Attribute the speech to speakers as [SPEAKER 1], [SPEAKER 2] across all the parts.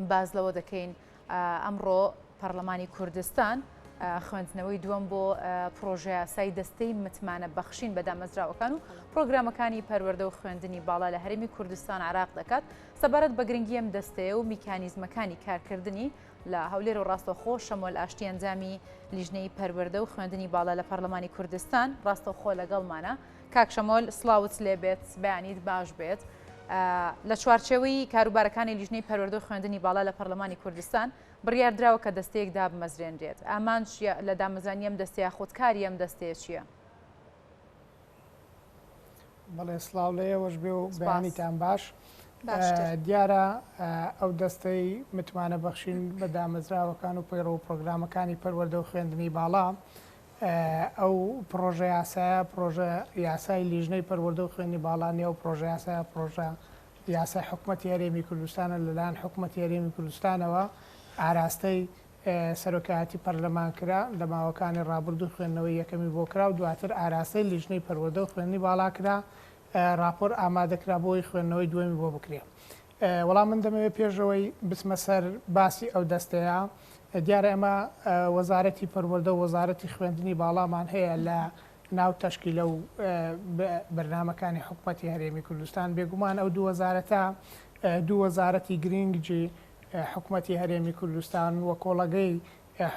[SPEAKER 1] باس لەوە دەکەین ئەمڕۆ پەرلەمانی کوردستان خوێندنەوەی دووەم بۆ پرۆژەیاسای دەستەی متمانە بەخشین بە دامەزراوەکان و پرۆگرامەکانی پەروەردە و خوێندنی باڵا لە هەرێمی کوردستان عراق دەکات سەبارەت بە گرنگی ئەم دەستەیە و میکانیزمەکانی کارکردنی لە هەولێر و ڕاستەوخۆ شەمۆل ئاشتی ئەندامی لیژنەی پەروەردە و خوێندنی باڵا لە پەرلەمانی کوردستان ڕاستەوخۆ لەگەڵمانە. کاک شەمۆل سڵاوت لێ بێت بەیانیت باش بێت. لە چوارچێوەی کاروبارەکانی لیژنەی پەروەردە و خوێندنی باڵا لە پەرلەمانی کوردستان بڕیار دراوە کە دەستەیەک دابمەزرێنرێت. ئامانج لە دامەزرانی ئەم دەستەیە خود کاری ئەم دەستەیە چییە؟
[SPEAKER 2] بەڵێ سڵاو لە ئێوەش بێ و بەیانیتان باش. دیارە ئەو دەستەی متمانە بەخشین بە دامەزراوەکان و پەیڕەو و پرۆگرامەکانی پەروەردە و خوێندنی باڵا ئەو پڕۆژە یاسایە پڕۆژە یاسای لیژنەی پەروەردە و خوێندنی باڵا نیە و پڕۆژە یاسایە پڕۆژە یاسای حکومەتی هەرێمی کوردستانە لەلایەن حکومەتی هەرێمی کوردستانەوە ئاراستەی سەرۆکایەتی پەرلەمان کرا لە ماوەکانی ڕابردوو خوێندنەوەی یەکەمی بۆ کرا و دواتر ئاراستەی لیژنەی پەروەردە و خوێندنی باڵا کرا ڕاپۆر ئامادە کرا بۆی خوێندنەوەی دووەمی بۆ بکرێ. وەڵام من دەمەوێت پێش ئەوەی بچمە سەر باسی ئەو دەستەیە، دیارە ئێمە وەزارەتی پەروەردە و وەزارەتی خوێندنی باڵامان هەیە لە ناو تەشکیلە و بەرنامەکانی حکومەتی هەرێمی کوردستان، بێگومان ئەو دوو وەزارەتە دوو وەزارەتی گرینگی حکومەتی هەرێمی کوردستان و کۆڵەگەی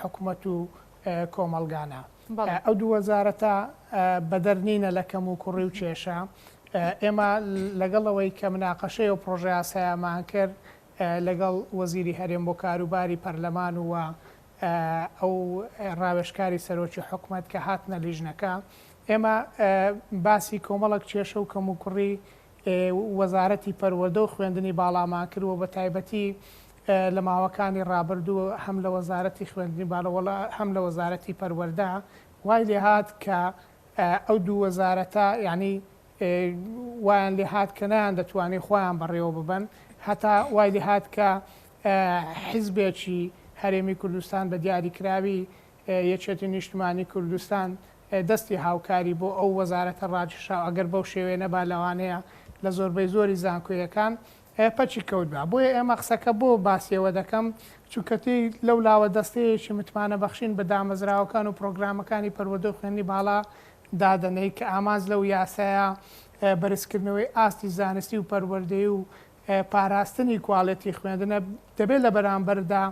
[SPEAKER 2] حکومەت و کۆمەڵگانە. ئەو دوو وەزارەتە بەدەر نینە لە کەموکوڕی و کێشە. ئێمە لەگەڵ ئەوەی کە مناقەشەی ئەو پڕۆژەیاسایەمان کرد لەگەڵ وەزیری هەرێم بۆ کاروباری پەرلەمان و ئەو ڕاوێژکاری سەرۆکی حکومەت کە هاتنە لیژنەکە، ئێمە باسی کۆمەڵێک کێشە و کەموکوڕی وەزارەتی پەروەردە و خوێندنی باڵامان کرد و بەتایبەتی لە ماوەکانی ڕابردوو هەم لە وەزارەتی خوێندنی باڵا و هەم لە وەزارەتی پەروەردە وای لێهات کە ئەو دوو وەزارەتە یانی وایان لێهات کە نەیاندەتوانی خۆیان بەڕێوە ببەن هەتا وای لێهات کە حیزبێکی هەرێمی کوردستان بە دیاریکراوی یەکێتی نیشتمانی کوردستان دەستی هاوکاری بۆ ئەو وەزارەتە ڕاکێشا و ئەگەر بەو شێوەیە نەبا لەوانەیە لە زۆربەی زۆری زانکۆیەکان پەکی کەوتبا. بۆیە ئێمە قسەکە بۆ باسی ئەوە دەکەم چونکە تێی لەو لاوە دەستەیەکی متمانە بەخشین بە دامەزراوەکان و پرۆگرامەکانی پەروەردە و خوێندنی باڵا دادەنێی کە ئامانج لەو یاسایە بەرزکردنەوەی ئاستی زانستی و پەروەردەیی و پاراستنی کواڵێتی خوێندنە دەبێت لە بەرامبەردا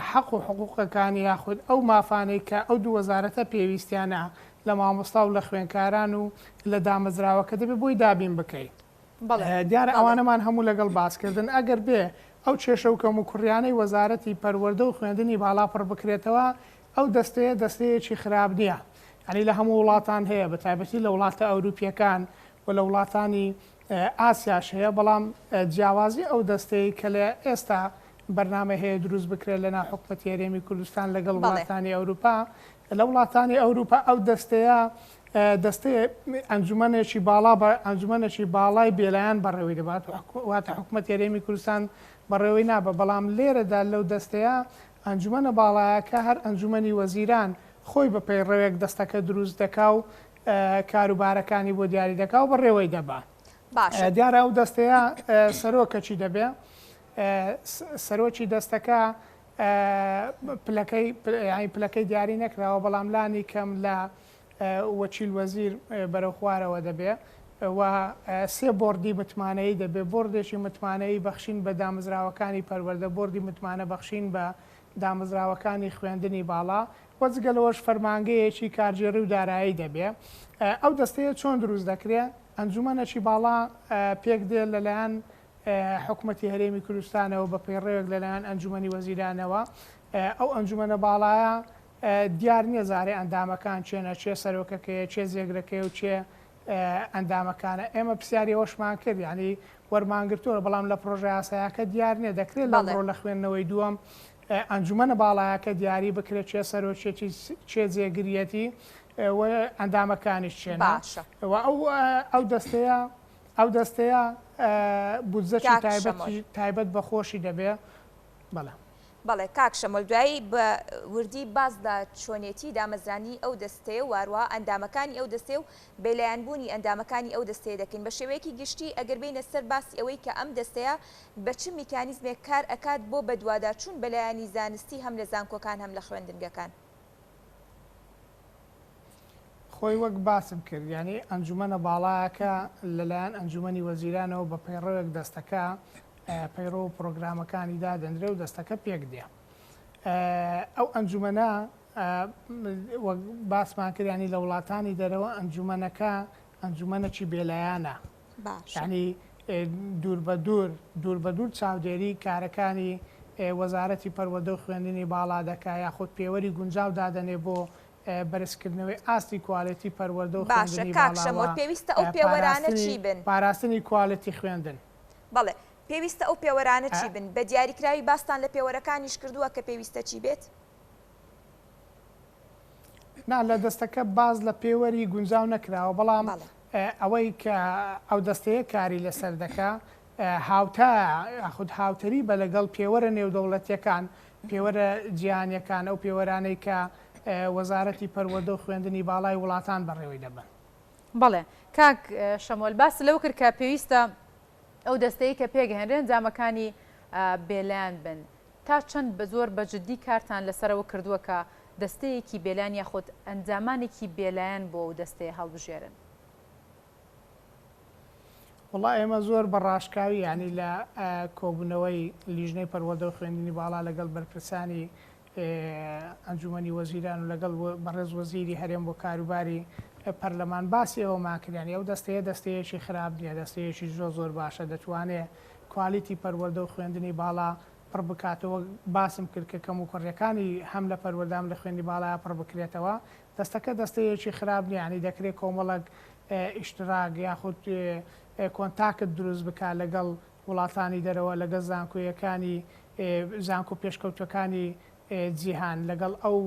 [SPEAKER 2] حەق و حقوقەکانی یاخود ئەو مافانەی کە ئەو دوو وەزارەتە پێویستیانە لە مامۆستا و لە خوێندکاران و لە دامەزراوەکە دەبێت بۆی دابین بکەی. دیارە ئەوانەمان هەموو لەگەڵ باسکردن ئەگەر بێ ئەو کێشە و کەموکوڕیانەی وەزارەتی پەروەردە و خوێندنی باڵا پڕ بکرێتەوە ئەو دەستەیە دەستەیەکی خراپ نییە یانی لە هەموو وڵاتان هەیە بە تایبەتی لە وڵاتە ئەوروپیەکان و لە وڵاتانی ئاسیاش هەیە بەڵام جیاوازی ئەو دەستەی کە لە ئێستا بەرنامە هەیە دروست بکرێت لە ناو حکومەتی هەرێمی کوردستان لەگەڵ وڵاتانی ئەوروپا لە وڵاتانی ئەوروپا ئەو دەستەیە دەستەیە ئەنجومەنێکی باڵا بە ئەنجومەنێکی باڵای بێلایەن بەڕێوەی دەبات واتە حکومەتی هەرێمی کوردستان بەڕێوەی نابە بەڵام لێرەدا لەو دەستەیە ئەنجومەنە باڵایەکە هەر ئەنجومەنی وەزیران خۆی بە پەیڕەوێک دەستەکە دروست دەکا و کاروبارەکانی بۆ دیاری دەکا و بەڕێوەی دەبا.
[SPEAKER 3] باشە.
[SPEAKER 2] دیارە ئەو دەستەیە سەرۆکەکی دەبێ، سەرۆکی دەستەکە پلەکەی یانی پلەکەی دیاری نەکراوە بەڵام لانی کەم لە وەکیل وەزیر بەرەو خوارەوە دەبێ و سێ بۆڕدی متمانەیی دەبێ، بۆڕدێکی متمانەیی بەخشین بە دامەزراوەکانی پەروەردە، بۆڕدی متمانە بەخشین بە دامەزراوەکانی خوێندنی باڵا و جگە لەوەش فەرمانگەیەکی کارگێڕی و دارایی دەبێ. ئەو دەستەیە چۆن دروست دەکرێ؟ ئەنجومەنێکی باڵا پێک دێ لەلایەن حکومەتی هەرێمی کوردستانەوە بە پەیڕەوێک لەلایەن ئەنجومەنی وەزیرانەوە. ئەو ئەنجومەنە باڵایە دیار نییە زارێ ئەندامەکان کێنە، کێ سەرۆکەکەیە، کێ جێگرەکەیە و کێ ئەندامەکانە. ئێمە پرسیاری ئەوەشمان کرد، یانی وەرمانگرتووە، بەڵام لە پڕۆژەیاسایەکە دیار نییە. دەکرێت لەمڕۆ لە خوێندنەوەی دووەم ئەنجومەنە باڵایەکە دیاری بکرێت کێ سەرۆکیەتی، کێ جێگریەتی و ئەندامەکانیش کێنە.
[SPEAKER 3] باشە.
[SPEAKER 2] و ئەو ئەو دەستەیە ئەو دەستەیە بودجەکی
[SPEAKER 3] کاک
[SPEAKER 2] تایبەتی
[SPEAKER 3] شەمۆل.
[SPEAKER 2] تایبەت بە خۆشی دەبێ. بەڵێ.
[SPEAKER 3] بەڵێ کاک شەمۆل دوایی بە وردی باس لە چۆنێتی دامەزراندنی ئەو دەستەیە و هەروەها ئەندامەکانی ئەو دەستەیە و بێلایەن بوونی ئەندامەکانی ئەو دەستەیە دەکەین. بە شێوەیەکی گشتی ئەگەر بێینە سەر باسی ئەوەی کە ئەم دەستەیە بە چ میکانیزمێک کار ئەکات بۆ بەدواداچوون بە لایەنی زانستی هەم لە زانکۆکان هەم لە خوێندنگەکان؟
[SPEAKER 2] خۆی وەک باسم کرد یانی ئەنجومەنە باڵایەکە لەلایەن ئەنجومەنی وەزیرانەوە بە پەیڕەوێک دەستەکە پەیڕەو و پڕۆگرامەکانی دادەنرێ و دەستەکە پێک دێ. ئەو ئەنجومەنە وەک باسمان کرد ینی لە وڵاتانی دەرەوە ئەنجومەنەکە ئەنجومەنەکی بێلایانە ینی دوور بە دوور دوور بە دوور چاودێری کارەکانی وەزارەتی پەروەردە و خوێندنی باڵا دەکا یاخود پێوەری گونجاو دادەنێ بۆ بەرزکردنەوەی ئاستی کوالێتی پەروەردە و
[SPEAKER 3] باشە
[SPEAKER 2] خوێندنی
[SPEAKER 3] کاک
[SPEAKER 2] باڵا
[SPEAKER 3] شەمۆ
[SPEAKER 2] و
[SPEAKER 3] پێویستە ئەو پێوەرانە چی
[SPEAKER 2] پاراستنی
[SPEAKER 3] بن؟
[SPEAKER 2] پاراستنی کوالێتی خوێندن.
[SPEAKER 3] بەڵێ، پێویستە ئەو پێوەرانە چی بن؟ بە دیاریکراوی باستان لە پێوەرەکانیش کردووە کە پێویستە چی بێت؟
[SPEAKER 2] نا، لە دەستەکە باس لە پێوەری گونجاو نەکراوە، بەڵام ئەوەی کە ئەو دەستەیە کاری لەسەر دەکا هاوتایە یاخود هاوتەریبە لەگەڵ پێوەرە نێودەوڵەتییەکان، پێوەرە جیهانییەکان، ئەو پێوەرانەی کە وەزارەتی پەروەردە و خوێندنی باڵای وڵاتان بەڕێوەی دەبەن.
[SPEAKER 1] بەڵێ کاک شەمۆل باست لەوە کرد کە پێویستە ئەو دەستەیەی کە پێکهێنرێ ئەنجامەکانی بێلایەن بن، تا چەند بە زۆر بە جدی کارتان لەسەرەوە کردووە کە دەستەیەکی بێلایەن یاخود ئەندامانێکی بێلایەن بۆ ئەو دەستەیە هەڵبژێرن؟
[SPEAKER 2] وەڵا ئێمە زۆر بە ڕاشکاوی یانی لە کۆبوونەوەی لیژنەی پەروەردە و خوێندنی باڵا لەگەڵ بەرپرسانی ئەنجومەنی وەزیران و لەگەڵ بەڕێز وەزیری هەرێم بۆ کاروباری پەرلەمان باسی ئەوەمان کرد یانی ئەو دەستەیە دەستەیەکی خراپ نییە دەستەیەکی زۆر زۆر باشە دەتوانێ کوالیتی پەروەردە و خوێندنی باڵا پڕ بکاتەوە باسم کرد کە کەموکوڕیەکانی هەم لە پەروەردە هەم لە خوێندنی باڵایا پڕ بکرێتەوە دەستەکە دەستەیەکی خراپ نییە یانی دەکرێ کۆمەڵەک ئیشتراک یاخود کۆنتاکت دروست بکات لەگەڵ وڵاتانی دەرەوە، لەگەڵ زانکۆیەکانی زانکۆ پێشکەوتوەکانی جیهان، لەگەڵ ئەو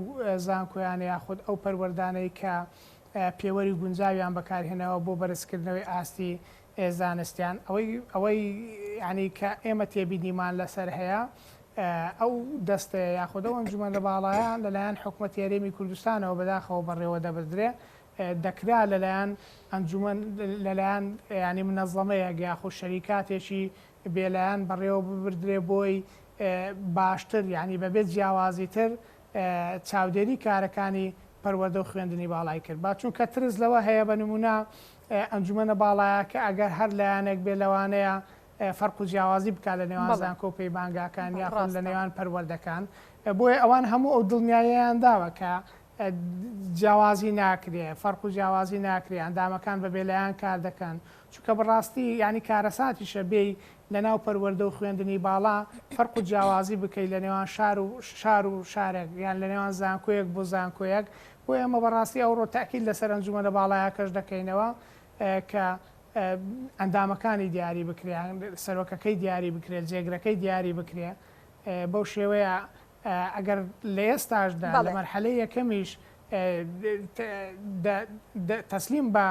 [SPEAKER 2] زانکۆیانە یاخود ئەو پەروەردانەی کە پێوەری گونجاویان بەکارهێناوە بۆ بەرزکردنەوەی ئاستی زانستیان. ئەوەی ئەوەی یانی کە ئێمە تێبینیمان لەسەر هەیە ئەو دەستەیە یاخود ئەو ئەنجومەنە باڵایە لەلایەن حکومەتی هەرێمی کوردستانەوە بەداخەوە بەڕێوە دەبردرێ دەکرا لەلایەن ئەنجومەن لەلایەن یانی منەزەمەیەک یاخود شەریکاتێکی بێلایەن بەڕێوە ببردرێ بۆی باشتر یانی بەبێ جیاوازی تر چاودێری کارەکانی پەروەردە و خوێندنی باڵای کرد با چونکە ترس لەوە هەیە بە نمونە ئەنجومەنە باڵایەکە ئەگەر هەر لایەنێک بێ لەوانەیە فەرق و جیاوازی بکات لە نێوان زانکۆ و پەیمانگاکان یاخود لە نێوان پەروەردەکان بۆیە ئەوان هەموو ئەو دڵنیاییان داوە کە جیاوازی ناکرێ، فەرق و جیاوازی ناکرێ، ئەندامەکان بە بێلایەن کار دەکەن، چونکە بەڕاستی یانی کارەساتیشە بێی لەناو پەروەردە و خوێندنی باڵا فەرق و جیاوازی بکەی لە نێوان شار و شار و شارێک یان لە نێوان زانکۆیەک بۆ زانکۆیەک، بۆیە ئێمە بەڕاستی ئەوڕۆ تەئکید لەسەر ئەنجومەنە باڵایەکەش دەکەینەوە کە ئەندامەکانی دیاری بکرێ، سەرۆکەکەی دیاری بکرێ، جێگرەکەی دیاری بکرێ، بەو شێوەیە ئەگەر لە ئێستاشدا لە مەرحەلەی یەکەمیش تەسلیم بە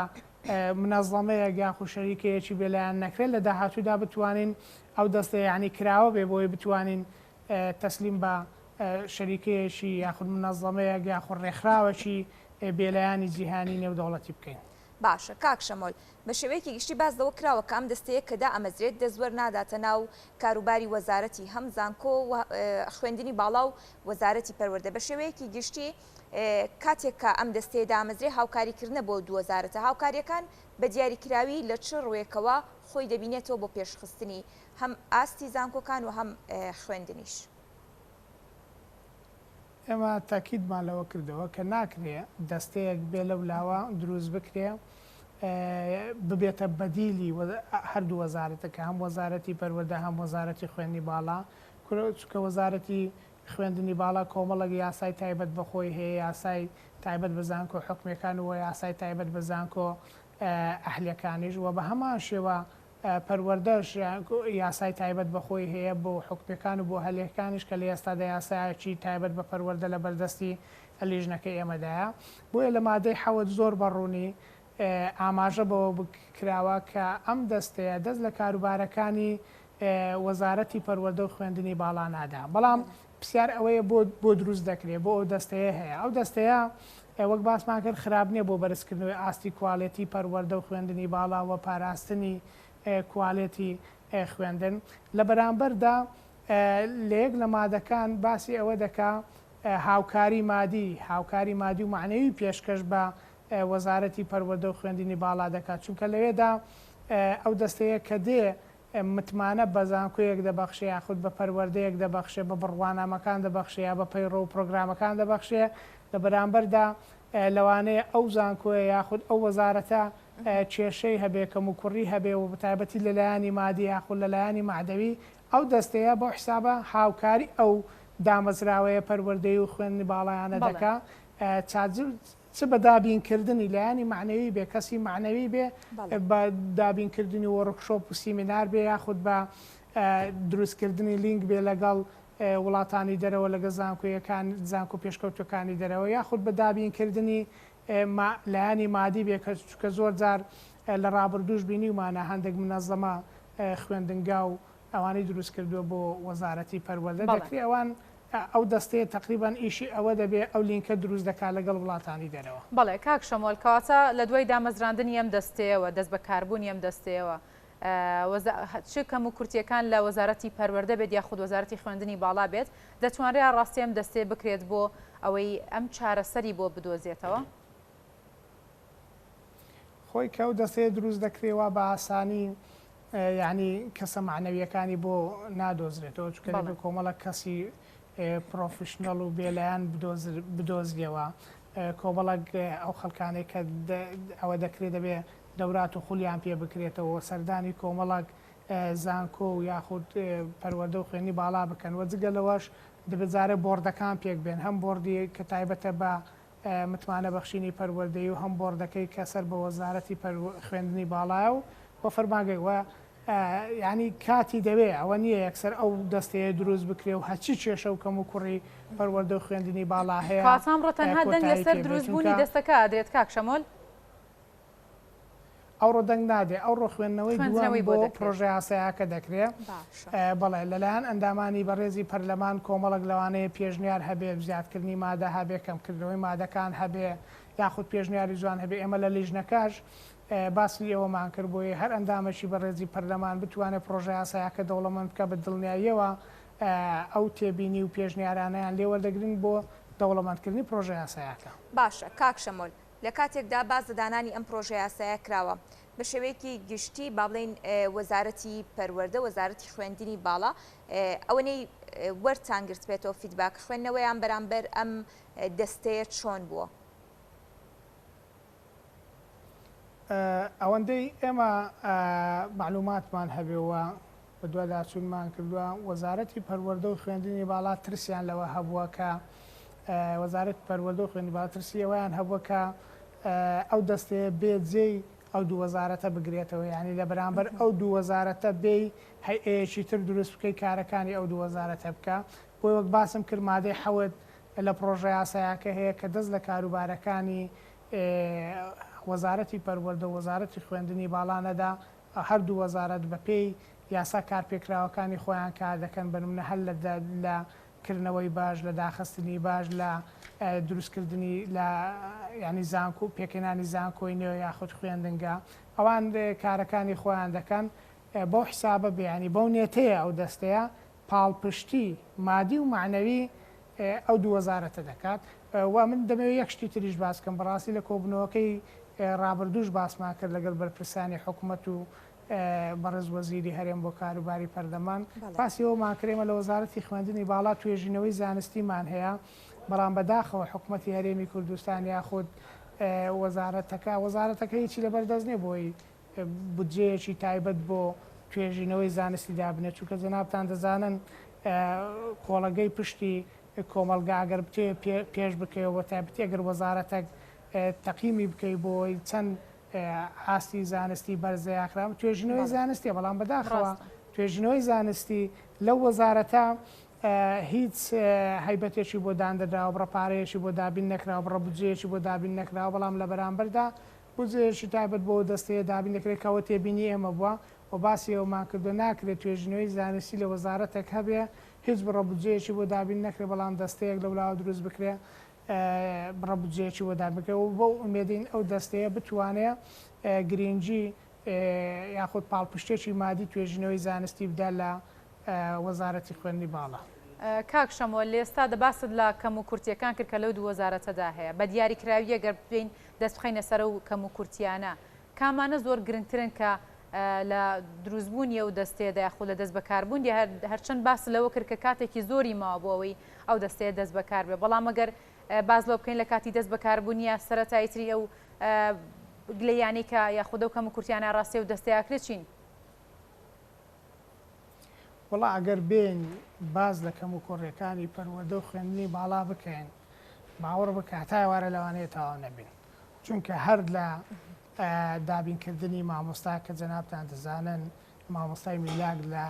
[SPEAKER 2] منەزەمەیەک یاخود شەریکەیەکی بێلایەن نەکرێت لە داهاتوودا بتوانین ئەو دەستەیە یانی کراوە بێ بۆی بتوانین تەسلیم بە شەریکەیەکی یاخود منەزەمەیەک یاخود ڕێکخراوەکی بێلایەنی جیهانی نێودەوڵەتی بکەین.
[SPEAKER 3] باشە کاک شەمۆل، بە شێوەیەکی گشتی باس لەوە کراوە کە ئەم دەستەیە کە دائەمەزرێت دەست وەرناداتە ناو کاروباری وەزارەتی هەم زانکۆ و خوێندنی باڵا و وەزارەتی پەروەردە بە شێوەیەکی گشتی کاتێک کە ئەم دەستەیە دامەزرێ هاوکاریکردنە بۆ دوو وەزارەتە هاوکاریەکان بە دیاریکراوی لە چ ڕووێکەوە خۆی دەبینێتەوە بۆ پێشخستنی هەم ئاستی زانکۆکان و هەم خوێندنیش؟
[SPEAKER 2] ئێمە تەئکیدمان لەوە کردەوە کە ناکرێ دەستەیەک بێ لەو لاوە دروست بکرێ ببێتە بەدیلی هەردوو وەزارەتەکە هەم وەزارەتی پەروەردە هەم وەزارەتی خوێندنی باڵا چونکە وەزارەتی خوێندنی باڵا کۆمەڵێک یاسای تایبەت بە خۆی هەیە یاسای تایبەت بە زانکۆ حکومیەکان و یاسای تایبەت بە زانکۆ ئەهلیەکانیش و بە هەمان شێوە پەروەردەش یاسای تایبەت بە خۆی هەیە بۆ حکومیەکان و بۆ هەلێکانیش کە لە ئێستادا یاسایەکی تایبەت بە پەروەردە لە بەردەستی لیژنەکەی ئێمەدایە. بۆیە لە مادەی حەوت زۆر بە ڕوونی ئاماژە بەوە کراوە کە ئەم دەستەیە دەست لە کاروبارەکانی. وەزارەتی پەروەردە و خوێندنی باڵا نادا. بەڵام پرسیار ئەوەیە بۆ بۆ دروست دەکرێ؟ بۆ ئەو دەستەیە هەیە؟ ئەو دەستەیە وەک باسمان کرد خراپ نییە بۆ بەرزکردنەوەی ئاستی کوالێتی پەروەردە و خوێندنی باڵا و پاراستنی کوالێتی خوێندن. لە بەرامبەردا لە یەک لە مادەکان باسی ئەوە دەکا هاوکاری مادی، هاوکاری مادی و مەعنەوی پێشکەش بە وەزارەتی پەروەردە و خوێندنی باڵا دەکات، چونکە لەوێدا ئەو دەستەیە کە دێ متمانە بە زانکۆیەک دەبەخشێ یاخود بە پەروەردەیەک دەبەخشێ، بە بڕوانامەکان دەبەخشێ یا بە پەیڕەو و پرۆگرامەکان دەبەخشێ، لە بەرامبەردا لەوانەیە ئەو زانکۆیە یاخود ئەو وەزارەتە کێشەی هەبێ، کەموکوڕی هەبێ و بەتایبەتی لە لایەنی مادی یاخود لە لایەنی مەعدەوی، ئەو دەستەیە بەو حیسابە هاوکاری ئەو دامەزراوەیە پەروەردەیی و خوێندنی باڵایانە دەکا چ بە دابینکردنی لایەنی مەعنەوی بێ، کەسی مەعنەوی بێ، بە دابینکردنی وۆرکشۆپ و سیمینار بێ یاخود بە دروستکردنی لینک بێ لەگەڵ وڵاتانی دەرەوە لەگەڵ زانکۆیەکان زانکۆ پێشکەوتوەکانی دەرەوە یاخود بە دابینکردنی لایەنی مادی بێ کە چونکە زۆر جار لە ڕابردووش بینیومانە هەندێک منەزەمە خوێندنگا و ئەوانەی دروست کردووە بۆ وەزارەتی پەروەردە دەکرێ ئەوان ئەو دەستەیە تەقریبەن ئیشی ئەوە دەبێ ئەو لینکە دروست دەکات لەگەڵ وڵاتانی دەرەوە.
[SPEAKER 1] بەڵێ کاک شەمۆل کەواتە لە دوای دامەزراندنی ئەم دەستەیەوە دەست بەکاربوونی ئەم دەستەیەوە چ کەموکورتییەکان لە وەزارەتی پەروەردە بێت یاخود وەزارەتی خوێندنی باڵا بێت دەتوانرێ ئاڕاستەی ئەم دەستەیە بکرێت بۆ ئەوەی ئەم چارەسەری بۆ بدۆزێتەوە؟
[SPEAKER 2] خۆی کە ئەو دەستەیە دروست دەکرێ وا بە ئاسانی یانی کەسە مەعنەویەکانی بۆ نادۆزرێتەوە چونکە دەبێت کۆمەڵێک کەسی پرۆفیشنەڵ و بێلایەن بدۆزریەوە کۆمەڵێک ئەو خەڵکانەی کە ئەوە دەکرێت دەبێ دەورات و خولیان پێ بکرێتەوە سەردانی کۆمەڵێک زانکۆ و یاخود پەروەردە و خوێنی باڵا بکەن و جگە لەوەش دەبێت جارێ بۆردەکان پێک بێن هەم بۆردی کە تایبەتە بە متمانە بەخشینی پەروەردەیی و هەم بۆڕدەکەی کە سەر بە وەزارەتی خوێندنی باڵایە و و فەرمانگەی و یانی کاتی دەوێ ئەوە نییە یەکسەر ئەو دەستەیە دروست بکرێ و هەرچی کێشە و کەم و کوڕی پەروەردە و خوێندنی باڵا هەیە
[SPEAKER 1] کەواتە ئەمڕۆ تەنها دەنگ
[SPEAKER 2] کۆتایی
[SPEAKER 1] لەسەر
[SPEAKER 2] پێ بێ
[SPEAKER 1] دروستبوونی
[SPEAKER 2] چونکە
[SPEAKER 1] دەستەکە ئەدرێت کاک شەمۆل؟
[SPEAKER 2] ئەوڕۆ دەنگ نادرێ، ئەوڕۆ خوێندنەوەی دووەم
[SPEAKER 1] خوێندنەوەی بۆ
[SPEAKER 2] بۆ
[SPEAKER 1] دەکرێت.
[SPEAKER 2] پرۆژەیاسایەکە دەکرێ.
[SPEAKER 3] باشە.
[SPEAKER 2] بەڵێ، لەلایەن ئەندامانی بەڕێزی پەرلەمان کۆمەڵێک لەوانەیە پێشنیار هەبێ، زیادکردنی مادە هەبێ، کەمکردنەوەی مادەکان هەبێ، یاخود پێشنیاری جوان هەبێ، ئێمە لە لیژنەکەش باسی ئەوەمان کرد، بۆیە هەر ئەندامێکی بەڕێزی پەرلەمان بتوانێ پرۆژەیاسایەکە دەوڵەمەند بکا، بە دڵنیاییەوە ئەو تێبینی و پێشنیارانەیان لێ وەردەگرین بۆ دەوڵەمەندکردنی پرۆژەیاسایەکە.
[SPEAKER 3] باشە کاک شەمۆل، لە کاتێکدا باس لە دانانی ئەم پرۆژەیاسایە کراوە، بە شێوەیەکی گشتی با بڵێین وەزارەتی پەروەردە، وەزارەتی خوێندنی باڵا ئەوەنەی وەرتان گرتبێتەوە feedback خوێندنەوەیان بەرامبەر ئەم دەستەیە چۆن بووە؟
[SPEAKER 2] ئەوەندەی ئێمە مەعلوماتمان هەبێ و بەدواداچوونمان کردووە، وەزارەتی پەروەردە و خوێندنی باڵا ترسیان لەوە هەبووە کە وەزارەتی پەروەردە و خوێندنی باڵا ترسی ئەوەیان هەبووە کە ئەو دەستەیە بێ جێی ئەو دوو وەزارەتە بگرێتەوە یانی لە بەرامبەر ئەو دوو وەزارەتە بێی هەیئەیەکی تر دروست بکەی کارەکانی ئەو دوو وەزارەتە بکا بۆی وەک باسم کرد مادەی حەوت لە پڕۆژە یاسایەکە هەیە کە دەست لە کاروبارەکانی وەزارەتی پەروەردە و وەزارەتی خوێندنی باڵا نەدا هەردوو وەزارەت بەپێی یاسا کارپێکراوەکانی خۆیان کار دەکەن، بەنمونە هەر لە لە کردنەوەی باج، لە داخستنی باج، لە دروستکردنی لە یانی زانکۆ پێکهێنانی زانکۆی نوێ یاخود خوێندنگە ئەوان کارەکانی خۆیان دەکەن بەو حسابە بێ یانی بەو نێتەیە ئەو دەستەیە پاڵپشتی مادی و مەعنەوی ئەو دوو وەزارەتە دەکات و من دەمەوێت یەک شتی تریش باس بکەم، بەڕاستی لە کۆبوونەوەکەی ڕابردووش باسمان کرد لەگەڵ بەرپرسانی حکومەت و بەڕێز وەزیری هەرێم بۆ کاروباری پەرلەمان باسی ئەوەمان کرد ئێمە لە وەزارەتی خوێندنی باڵا توێژینەوەی زانستیمان هەیە، بەڵام بەداخەوە حکومەتی هەرێمی کوردستان یاخود وەزارەتەکە وەزارەتەکە هیچی لەبەردەست نییە بۆی بودجەیەکی تایبەت بۆ توێژینەوەی زانستی دابنێت، چونکە جەنابتان دەزانن کۆڵەگەی پشتی کۆمەڵگا ئەگەر بتەوێت پێش بکەوێت بە تایبەتی ئەگەر وەزارەتەک تەقیمی بکەی بۆی چەند ئاستی زانستی بەرزە یاخرا توێژینەوەی زانستیە، بەڵام بەداخەوە توێژینەوەی زانستی لەو وەزارەتە هیچ هەیبەتێکی بۆ داندراوە، بڕە پارەیەکی بۆ دابین نەکراوە، بڕە بودجەیەکی بۆ دابین نەکراوە، بەڵام لە بەرامبەردا بودجەیەکی تایبەت بۆ ئەو دەستەیە دابین دەکرێت کە ئەوە تێبینی ئێمە بووە. و باسی ئەوەمان کردووە ناکرێت توێژینەوەی زانستی لە وەزارەتێک هەبێ هیچ بڕە بودجەیەکی بۆ دابین نەکرێ بەڵام دەستەیەک لەولاوە دروست بکرێ بڕە بودجەیەکی بۆ دابین بکرێ و بەو ئومێدەین ئەو دەستەیە بتوانێ گرینگی یاخود پاڵپشتێکی مادی توێژینەوەی زانستی بدا لە وەزارەتی خوێندنی باڵا.
[SPEAKER 1] کاک شەمۆ لێستادا باست لە کەموکورتییەکان کرد کە لەو دوو وەزارەتەدا هەیە، بە دیاریکراوی گەر بێین دەست بخەینە سەر ئەو کەموکورتییانە، کامانە زۆر گرنگترن کە لە دروستبوونی ئەو دەستەیەدا یاخود لە دەستبەکاربوونی هەرچەند باست لەوە کرد کە کاتێکی زۆری ماوە بۆ ئەوەی ئەو دەستەیە دەست بەکار بێ، بەڵام ئەگەر باس لەوە بکەین لە کاتی دەست بەکاربوونیە سەرەتاییتری ئەو گلەییانەی کە یاخود ئەو کەموکورتییانە ڕاستی ئەو دەستەیە ئەکرێ چین؟
[SPEAKER 2] وەڵا ئەگەر بێین باس لە کەموکوڕیەکانی پەروەردە و خوێندنی باڵا بکەین باوەڕ بکە هەتا ئێوارە لەوانەیە تەواو نەبین چونکە هەر لە دابینکردنی مامۆستا کە جەنابتان دەزانن مامۆستای میلاک لە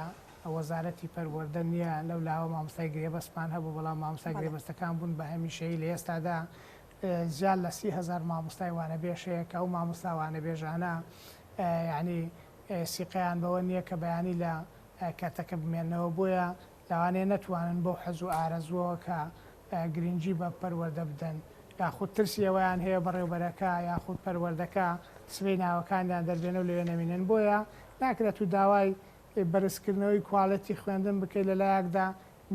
[SPEAKER 2] وەزارەتی پەروەردە نییە لەو لاوە مامۆستای گرێبەستمان هەبوو بەڵام مامۆستای گرێبەستەکان بوون بە هەمیشەیی لە ئێستادا زیاد لە 30هزار مامۆستای وانەبێژ هەیە کە ئەو مامۆستا وانەبێژانە یعنی سیقەیان بەوە نییە کە بەیانی لە کەرتەکە بمێننەوە، بۆیە لەوانەیە نەتوانن بەو حەز و ئارەزووەوە کە گرنگی بە پەروەردە بدەن، یاخود ترسی ئەوەیان هەیە بەڕێوبەرەکە یاخود پەروەردەکە سبەی ناوەکانیان دەربێنە و لەوێ نەمینن، بۆیە ناکرێت و داوای بەرزکردنەوەی کوالێتی خوێندن بکەیت لەلایەکدا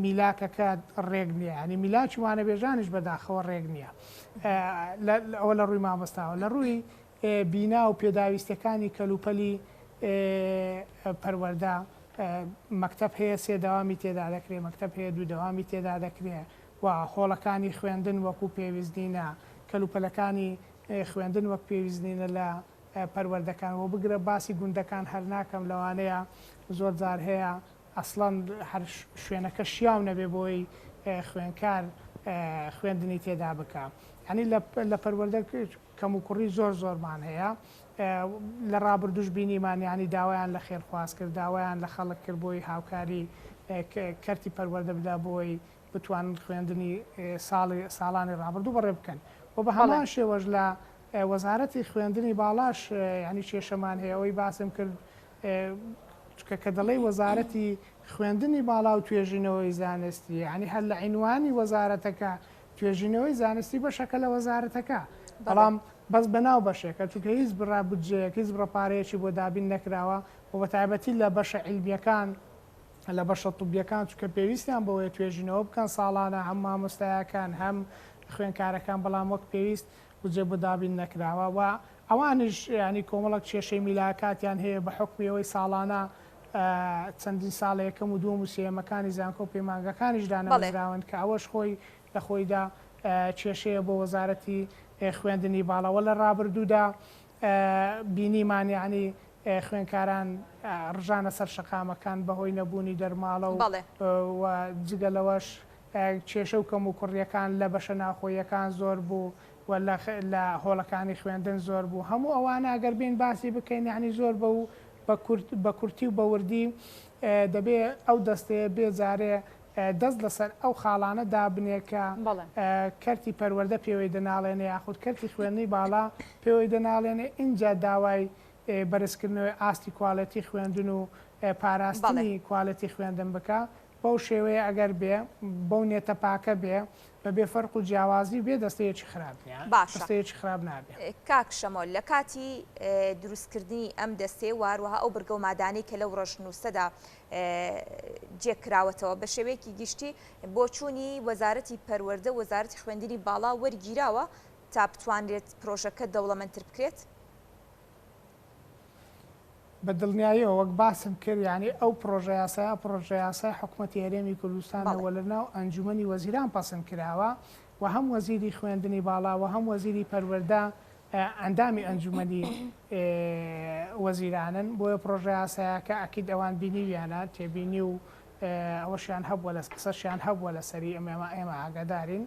[SPEAKER 2] میلاکەکە ڕێک نییە، یانی میلاکی وانەبێژانیش بەداخەوە ڕێک نییە، ئەوە لە ڕووی مامۆستاوە، لە ڕووی بینا و پێداویستیەکانی کەلوپەلی پەروەردە، مەکتەب هەیە سێ دەوامی تێدا دەکرێ، مەکتەب هەیە دوو دەوامی تێدا دەکرێ و هۆڵەکانی خوێندن وەکو پێویست نینە، کەلوپەلەکانی خوێندن وەک پێویست نینە لە پەروەردەکان و بگرە باسی گوندەکان هەر ناکەم لەوانەیە زۆر جار هەیە ئەسڵەن هەر شوێنەکە شیاو نەبێ بۆی خوێنکار خوێندنی تێدا بکا یانی لە پەروەردە کەموکوڕی زۆر زۆرمان هەیە لە ڕابردووش بینیمان یانی داوایان لە خێرخواز کرد داوایان لە خەڵک کرد بۆی هاوکاری کەرتی پەروەردە بدا بۆی بتوانن خوێندنی ساڵی ساڵانی ڕابردوو بەڕێ بکەن و بە هەمان شێوەش لە وەزارەتی خوێندنی باڵاش یانی کێشەمان هەیە ئەوەی باسم کرد چونکە کە دەڵێی وەزارەتی خوێندنی باڵا و توێژینەوەی زانستی یانی هەر لە عینوانی وەزارەتەکە توێژینەوەی زانستی بەشەکە لە وەزارەتەکە بەڵام بەس بەناو بەشێکە چونکە هیچ بڕە بودجەیەک هیچ بڕە پارەیەکی بۆ دابین نەکراوە و بە تایبەتی لە بەشە عیلمیەکان لە بەشە طبیەکان چونکە پێویستیان بەوەیە توێژینەوە بکەن ساڵانە هەم مامۆستایەکان هەم خوێنکارەکان بەڵام وەک پێویست بودجە بۆ دابین نەکراوە و ئەوانیش یانی کۆمەڵێک کێشەی میلاکاتیان هەیە بە حوکمی ئەوەی ساڵانە چەندین ساڵە یەکەم و دووەم و سێیەمەکانی زانکۆ و پەیمانگاکانیش دانەمەزراون کە ئەوەش خۆی لە خۆیدا کێشەیە بۆ وەزارەتی خوێندنی باڵا وە لە ڕابردوودا بینیمان یانی خوێنکاران ڕژانە سەر شەقامەکان بەهۆی نەبوونی دەرماڵە و جگە لەوەش کێشە و کەموکوڕییەکان لە بەشە ناوخۆییەکان زۆر بوو و لە لە هۆڵەکانی خوێندن زۆر بوو. هەموو ئەوانە ئەگەر بێین باسی بکەین یانی زۆر بە و بە کورت بە کورتی و بە وردی دەبێ ئەو دەستەیە بێ جارێ دەست لەسەر ئەو خاڵانە دابنێ کە کەرتی پەروەردە پێوەی دەناڵێنێ یاخود کەرتی خوێندنی باڵا پێوەی دەناڵێنێ ئینجا داوای بەرزکردنەوەی ئاستی کوالێتی خوێندن و پاراستنی کوالێتی خوێندن بکا. بەو شێوەیە ئەگەر بێ، بەو نێتە پاکە بێ، بە بێ فەرق و جیاوازی بێ، دەستەیەکی خراپ نیە.
[SPEAKER 3] باشە.
[SPEAKER 2] دەستەیەکی خراپ نابێ.
[SPEAKER 3] کاک شەمۆ، لە کاتی دروستکردنی ئەم دەستەیە و هەروەها ئەو بڕگە و مادانەی کە لەو ڕەشنووسەدا جێ کراوەتەوە، بە شێوەیەکی گشتی بۆچوونی وەزارەتی پەروەردە و وەزارەتی خوێندنی باڵا وەرگیراوە تا بتوانرێت پرۆژەکە دەوڵەمەندتر بکرێت؟
[SPEAKER 2] بە دڵنیاییەوە وەک باسم کرد یانی ئەو پڕۆژەیاسایە پڕۆژەیاسای حکومەتی هەرێمی کوردستانە و لە ناو ئەنجومەنی وەزیران پەسند کراوە و هەم وەزیری خوێندنی باڵا و هەم وەزیری پەروەردە ئەندامی ئەنجومەنی وەزیرانن بۆیە پڕۆژەیاسایەکە ئەکید ئەوان بینیویانە تێبینی و ئەوەشیان هەبووە لە قسەشیان هەبووە لەسەری ئەمە ئێمە ئاگادارین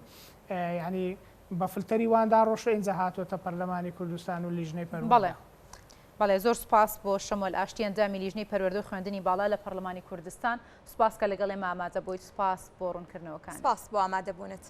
[SPEAKER 2] یانی بە فلتەری واندا ڕۆشتوە ئینجا هاتووەتە پەرلەمانی کوردستان و لیژنەی پەروەردە.
[SPEAKER 1] بەڵێ زۆر سوپاس بۆ شەمۆل ئاشتی ئەندامی لیژنەی پەروەردە و خوێندنی باڵا لە پەڕلەمانی کوردستان سوپاس کە لەگەڵ ئێمە ئامادە بوویت سوپاس بۆ ڕوونکردنەوەکانت.
[SPEAKER 3] سوپاس بۆ ئامادەبوونت.